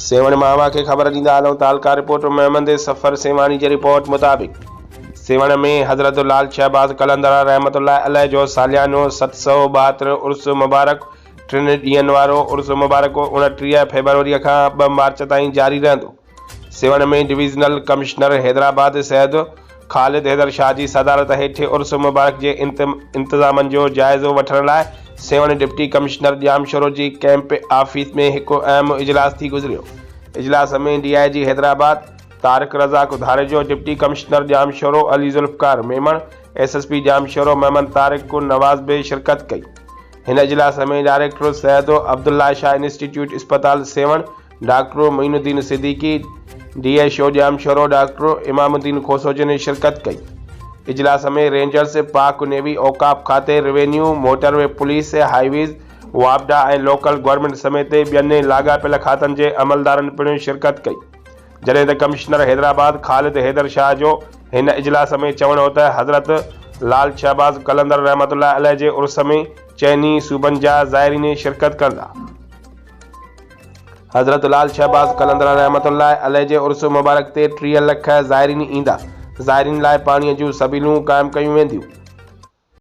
سيوهڻ مان اوهان کي خبر ڏيندا هلون تعلقه رپورٽر محمد صفر سيوهاڻي جي رپورٽ مطابق سيوهڻ ۾ حضرت لال شهباز قلندر رحمة الله عليه جو ساليانو 772 عرس مبارڪ ٽن ڏينهن وارو عرس مبارڪ 29 فيبروري کان 2 مارچ تائين جاري رهندو. سيوهڻ ۾ ڊويزنل ڪمشنر حيدرآباد سيد خالد حيدر شاهه جي صدارت هيٺ عرس مبارڪ جي انتظامن جو جائزو وٺڻ لاء سيوهڻ ڊپٽي ڪمشنر ڄامشورو جي ڪئمپ آفيس ۾ هڪ اهم اجلاس ٿي گذريو. اجلاس ۾ D I G Hyderabad Tariq Razzaq Dharejo, deputy commissioner Jamshoro Ali Zulfiqar Memon, S S P Jamshoro Muhammad Tariq Nawaz به شرڪت ڪئي. هن اجلاس ۾ ڊائريڪٽر سيد عبدالله شاهه انسٽيٽيوٽ اسپتال Sehwan doctor Moinuddin Siddiqui, D H O Jamshoro doctor Imamuddin Khoso جن شرڪت ڪئي. اجلاس ۾ رينجرز، پاڪ نيوي، اوقاف کاتي، revenue, motor way police, highways, واپڊا ۽ لوڪل گورنمينٽ سميت ٻين لاڳاپيل کاتن جي عملدارن پڻ شرڪت ڪئي. جڏهن ته ڪمشنر حيدرآباد خالد حيدر شاهه جو هن اجلاس ۾ چوڻ هو ته حضرت لال شهباز قلندر رحمة الله عليه جي عرس ۾ چئني صوبن جا زائرين شرڪت ڪندا. حضرت لال شهباز قلندر رحمة الله عليه جي عرس مبارڪ تي 30 لک زائرين ايندا، زائرين لاء پاڻي جون سبيلون قائم ڪيون وينديون.